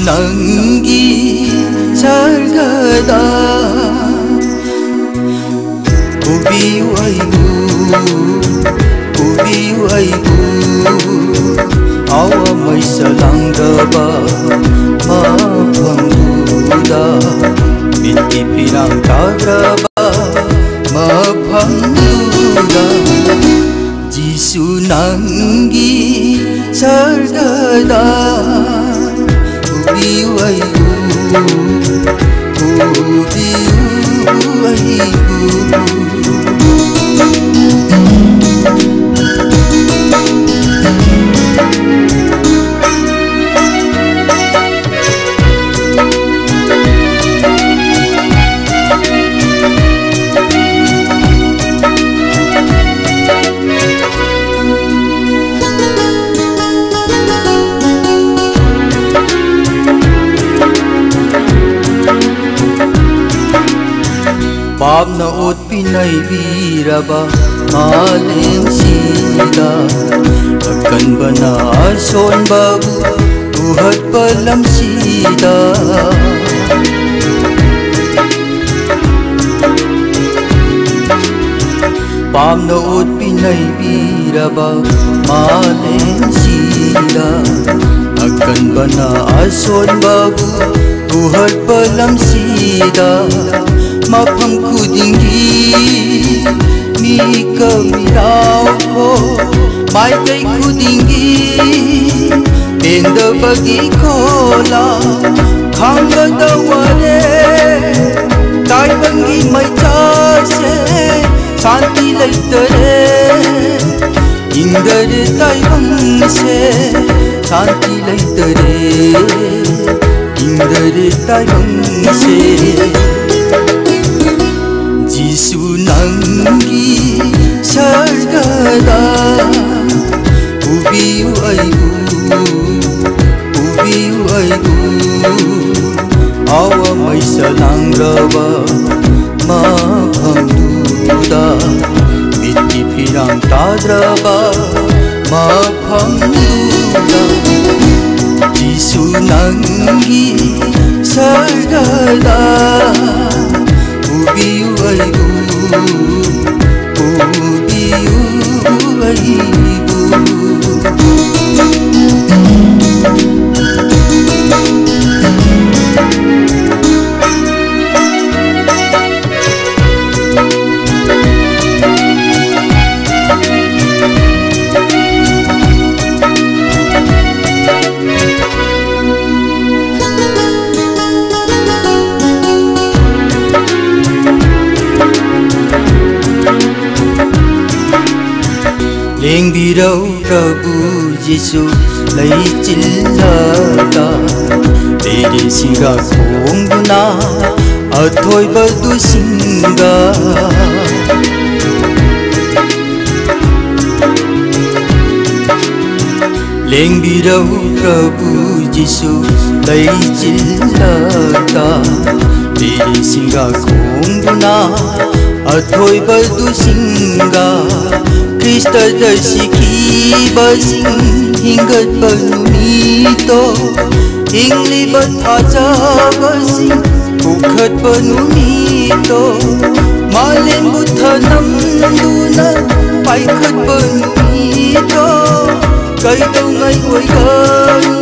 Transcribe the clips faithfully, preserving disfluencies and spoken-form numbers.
ꯅꯪꯒꯤ ꯁꯔꯒꯗ ꯄꯨꯕꯤꯌꯨ ꯑꯩꯕꯨ, ꯄꯨꯕꯤꯌꯨ ꯑꯩꯕꯨ, ꯑꯋꯥ ꯃꯩꯁꯥ ꯂꯥꯡꯗ꯭ꯔꯕ ꯃꯐꯝꯗꯨꯗ, ꯃꯤꯠꯀꯤ ꯐꯤꯔꯥꯡ ꯇꯥꯗ꯭ꯔꯕ ꯃꯐꯝꯗꯨꯗ, ꯖꯤꯁꯨ ꯅꯪꯒꯤ ꯁꯔꯒꯗ ꯄꯨꯕꯤꯌꯨ ꯑꯩꯕꯨ, ꯄꯨꯕꯤꯌꯨ ꯑꯩꯕꯨ꯫ ꯄꯥꯞꯅ ꯑꯣꯠꯄꯤ ꯅꯩꯕꯤꯔꯕ ꯃꯥꯂꯦꯝꯁꯤꯗ, ꯑꯀꯟꯕꯅ ꯑꯁꯣꯟꯕꯕꯨ ꯄꯨꯍꯠꯄ ꯂꯝꯁꯤꯗ, ꯄꯥꯞꯅ ꯑꯣꯠꯄꯤ ꯅꯩꯕꯤꯔꯕ ꯃꯥꯂꯦꯝꯁꯤꯗ, ꯑꯀꯟꯕꯅ ꯑꯁꯣꯟꯕꯕꯨ ꯄꯨꯍꯠꯄ ꯂꯝꯁꯤꯗ, ꯃꯐꯝ ꯈꯨꯗꯤꯡꯒꯤ ꯃꯤꯀꯞ ꯃꯤꯔꯥꯎꯈꯣ, ꯃꯥꯏꯀꯩ ꯈꯨꯗꯤꯡꯒꯤ ꯄꯦꯟꯗꯕꯒꯤ ꯈꯣꯂꯥ ꯈꯥꯡꯕꯗ ꯋꯥꯔꯦ꯫ ꯇꯥꯏꯕꯪꯒꯤ ꯃꯩꯆꯥꯛꯁꯦ ꯁꯥꯟꯇꯤ ꯂꯩꯇꯔꯦ꯫ ꯏꯪꯗꯔꯦ ꯇꯥꯏꯕꯪꯁꯦ ꯁꯥꯟꯇꯤ ꯂꯩꯇꯔꯦ꯫ ꯏꯪꯗꯔꯦ ꯇꯥꯏꯕꯪꯁꯦ꯫ ꯖꯤꯁꯨ ꯅꯪꯒꯤ ꯁꯔꯒꯗ ꯄꯨꯕꯤꯌꯨ ꯑꯩꯕꯨ, ꯄꯨꯕꯤꯌꯨ ꯑꯩꯕꯨ꯫ ꯑꯋꯥ ꯃꯩꯁꯥ ꯂꯥꯡꯗ꯭ꯔꯕ ꯃꯐꯝꯗꯨꯗ, ꯃꯤꯠꯀꯤ ꯐꯤꯔꯥꯡ ꯇꯥꯗ꯭ꯔꯕ ꯃꯐꯝꯗꯨꯗ, ꯅꯪꯒꯤ ꯁꯔꯒꯗ ꯄꯨꯕꯤꯌꯨ ꯑꯩꯕꯨ, ꯄꯨꯕꯤꯌꯨ ꯑꯩꯕꯨ꯫ ꯂꯦꯡꯕꯤꯔꯧ ꯄ꯭ꯔꯚꯨ ꯖꯤꯁꯨ ꯂꯩꯆꯤꯜꯂꯒ, ꯂꯤꯔꯤꯁꯤꯡꯒ ꯈꯣꯡꯗꯨꯅ ꯑꯊꯣꯏꯕꯗꯨꯁꯤꯡꯒ꯫ ꯂꯦꯡꯕꯤꯔꯧ ꯄ꯭ꯔꯚꯨ ꯖꯤꯁꯨ ꯂꯩꯆꯤꯜꯂꯒ, ꯂꯤꯔꯤꯁꯤꯡꯒ ꯈꯣꯡꯗꯨꯅ ꯑꯊꯣꯏꯕꯗꯨꯁꯤꯡꯒ꯫ ꯈ꯭ꯔꯤꯁꯇꯗ ꯁꯤꯈꯤꯕꯁꯤꯡ ꯍꯤꯡꯒꯠꯄ ꯅꯨꯃꯤꯠꯇꯣ, ꯍꯤꯡꯂꯤꯕ ꯊꯥꯖꯕꯁꯤꯡ ꯄꯨꯈꯠꯄ ꯅꯨꯃꯤꯠꯇꯣ, ꯃꯥꯂꯦꯝꯕꯨ ꯊꯅꯝꯗꯨꯅ ꯄꯥꯏꯈꯠꯄ ꯅꯨꯃꯤꯠꯇꯣ, ꯀꯩꯗꯧꯉꯩ ꯑꯣꯏꯒꯅꯤ?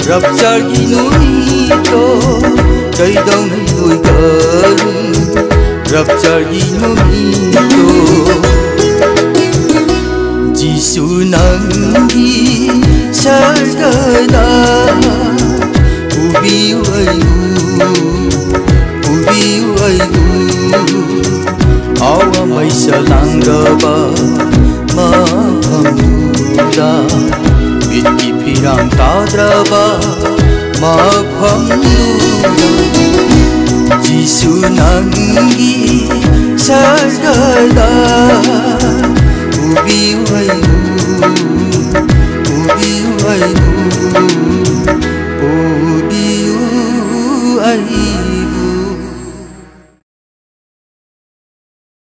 ꯔꯞꯆꯔꯒꯤ ꯅꯨꯃꯤꯠꯇꯣ, ꯀꯩꯗꯧꯉꯩ ꯑꯣꯏꯒꯅꯤ? ꯔꯞꯆꯔꯒꯤ ꯅꯨꯃꯤꯠꯇꯣ꯫ ꯖꯤꯁꯨ ꯅꯪꯒꯤ ꯁꯔꯒꯗ ꯄꯨꯕꯤꯌꯨ ꯑꯩꯕꯨ, ꯄꯨꯕꯤꯌꯨ ꯑꯩꯕꯨ꯫ ꯑꯋꯥ ꯃꯩꯁꯥ ꯂꯥꯡꯗꯕ ꯃꯐꯝꯗꯨꯗ, ꯃꯤꯠꯀꯤ ꯐꯤꯔꯥꯡ ꯇꯥꯗ꯭ꯔꯕ ꯃꯐꯝꯗꯨꯗ, ꯖꯤꯁꯨ ꯅꯪꯒꯤ ꯁꯔꯒꯗ ꯄꯨꯕꯤꯌꯨ ꯑꯩꯕꯨ, ꯄꯨꯕꯤꯌꯨ ꯑꯩꯕꯨ, ꯄꯨꯕꯤꯌꯨ ꯑꯩꯕꯨ꯫